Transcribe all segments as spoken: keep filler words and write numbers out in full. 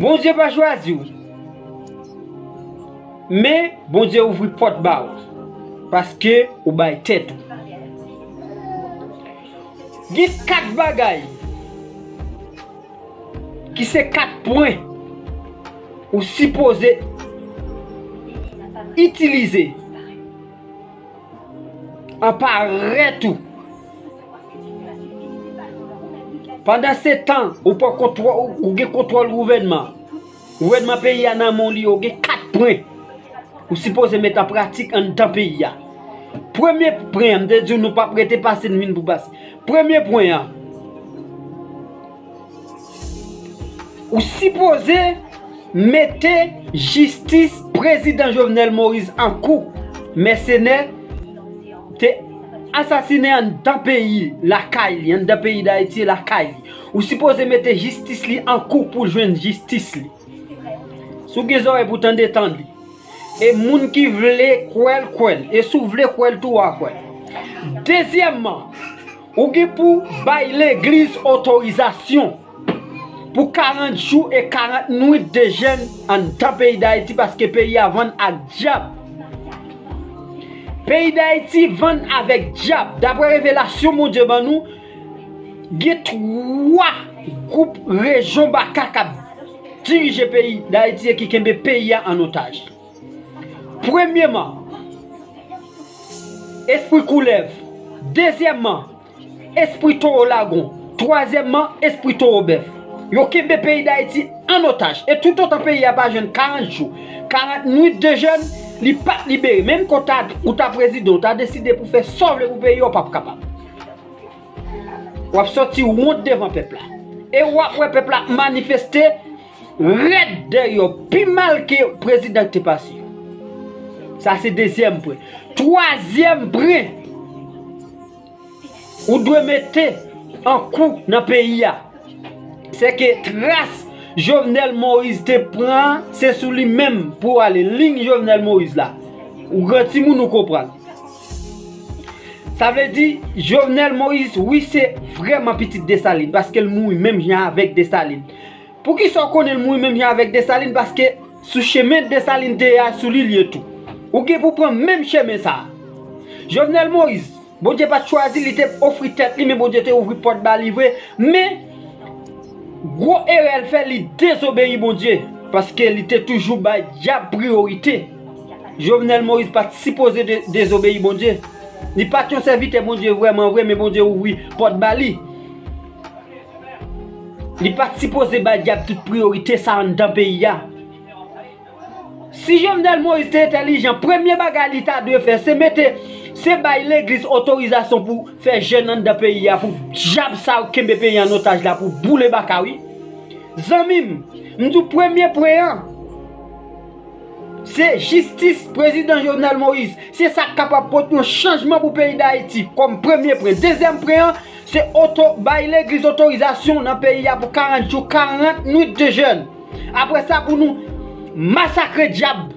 Bondye pa chwazi w. Men, Bondye ouvri pòt ba ou. Paske ou bay tèt ou. Gen kat bagay ki se kat pwen ou sipoze itilize an parèt ou. Pandan se tan, ou pran kontwò-, ou gen kontwòl gouvènman. Gouvènman peyi a nan men w li, ou gen kat pwen ou sipoze met an pratik anndan peyi a. Premye pwen an, m te di w nou p ap rete pase n vin pou pase. Premye pwen an, ou sipoze mete jistis prezidan Jovenel Moïse an kou. Mèsenè te asasinen anndan peyi lakay li, anndan peyi Dayiti lakay li. Ou sipoze mete jistis li an kou pou l jwenn jistis li. Si w gen zòrèy pou tande, tande. E moun ki vle kwè l, kwè l. E si w vle kwè l tou, w a kwè l. Dezyèmman, ou gen pou bay legliz otorizasyon pou karant jou e karant nwit de jèn anndan peyi Dayiti, paske peyi a vann ak dyab. Peyi Dayiti vann avèk dyab. Daprè revelasyon Bondye ban nou, gen twa gwoup rejyon baka k ap dirije peyi Dayiti e ki kenbe peyi a an otaj. Premyeman, espri koulèv. Dezyèmman, espri towo lagon. Twazyèmman, espri towo bèf. Yo kenbe peyi Dayiti an otaj. E toutotan peyi a pa jwenn karant jou, karant nwit de jèn, li p ap libere. Menm ke w ta, ou ta prezidan, ou ta deside pou fè sa w vle pou peyi a, w p ap kapab. W ap sòti wont devan pèp la. E w ap wè pèp la ap manifeste rèd dèyè w, pi mal ke prezidan ki te pase yo. Sa se dezyèm pwen. Twazyèm pwen, ou dwe mete an kou nan peyi a. Se ke tras Jovenel Moïse te pran, se sou li menm pou w ale. Liy Jovenel Moïse la, ou gran timoun ou konprann. Sa vle di, Jovenel Moïse, wi, se vrèman pitit Desalin, paske l mouri menm jan avèk Desalin. Poukisa w konnen l mouri menm jan avèk Desalin? Paske sou chemen Desalin te ye a, sou li l ye tou. Ou gen pou pran menm chemen sa a. Jovenel Moïse, Bondye pa t chwazi l, li te ofri tèt li, men Bondye te ouvri pòt ba li vre. Men, gwo erè l fè, li dezobeyi Bondye, paske li te toujou bay dyab priyorite. Jovenel Moïse pa t sipoze de-, dezobeyi Bondye. Li pa t yon sèvitè Bondye vrèman vre, men Bondye ouvri pòt ba li. Li pa t sipoze bay dyab tout priyorite sa anndan peyi a. Si Jovenel Moïse te entèlijan, premye bagay li ta dwe fè, se mete, se bay legliz otorizasyon pou fè jèn anndan peyi a, pou dyab sa yo kenbe peyi an otaj la, pou boule baka, wi. Zanmi m, m di w premye pwen an, se jistis prezidan Jovenel Moïse. Se sa k kapab pote yon chanjman pou peyi Dayiti, kòm premye pwen. Dezyèm pwen an, se oto-, bay legliz otorizasyon nan peyi a pou karant jou, karant nwit de jèn. Apre sa, pou nou masakre dyab,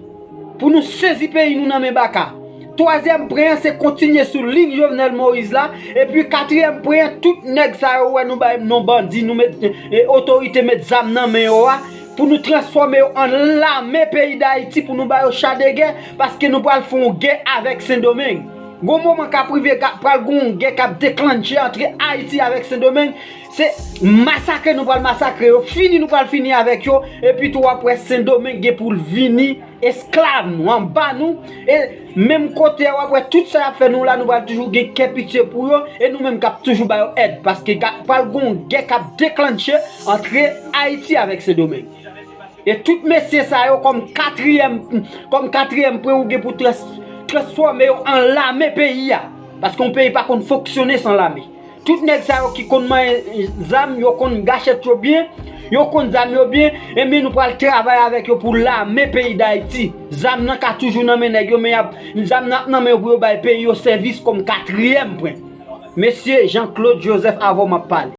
pou nou sezi peyi nou nan men baka. Twazyèm pwen an, se kontinye sou liy Jovenel Moïse la. Epi katriyèm pwen an, tout nèg sa yo wè nou bay non bandi, nou met, e, otorite met zam nan men yo a, pou nou transfòme yo an lame peyi Dayiti, pou nou ba yo cha de gè, paske nou pral fè yon gè avèk Sendomeng. Gon moman k ap rive, k ap, pral gon gè k ap deklanche antre Ayiti avèk Sendomeng. Se masakre nou pral masakre yo, fini nou pral fini avèk yo, epi tou w ap wè Sendomeng gen pou l vini esklav nou, anba nou, e menm kote a w ap wè tout sa y ap fè nou la, nou pral toujou gen kè pitye pou yo, e nou menm k ap toujou ba yo èd, paske ka-, pral gon gè k ap deklanche antre Ayiti avèk Sendomeng. E tout mesye sa yo kòm katriyèm, kòm katriyèm pwen ou gen pou trans-, transfòme yo an lame peyi a. Paske yon peyi pa konn fonksyone san lame. Tout nèg sa yo ki konn manyen zam, yo konn gachèt yo byen, yo konn zam yo byen, ebyen nou pral travay avèk yo pou lame peyi Dayiti. Zam nan ka toujou nan men nèg yo, men y ap, zam nan ap nan men yo pou yo bay peyi yo sèvis kòm katriyèm pwen. Mesye Jean Claude Joseph, avè w m ap pale.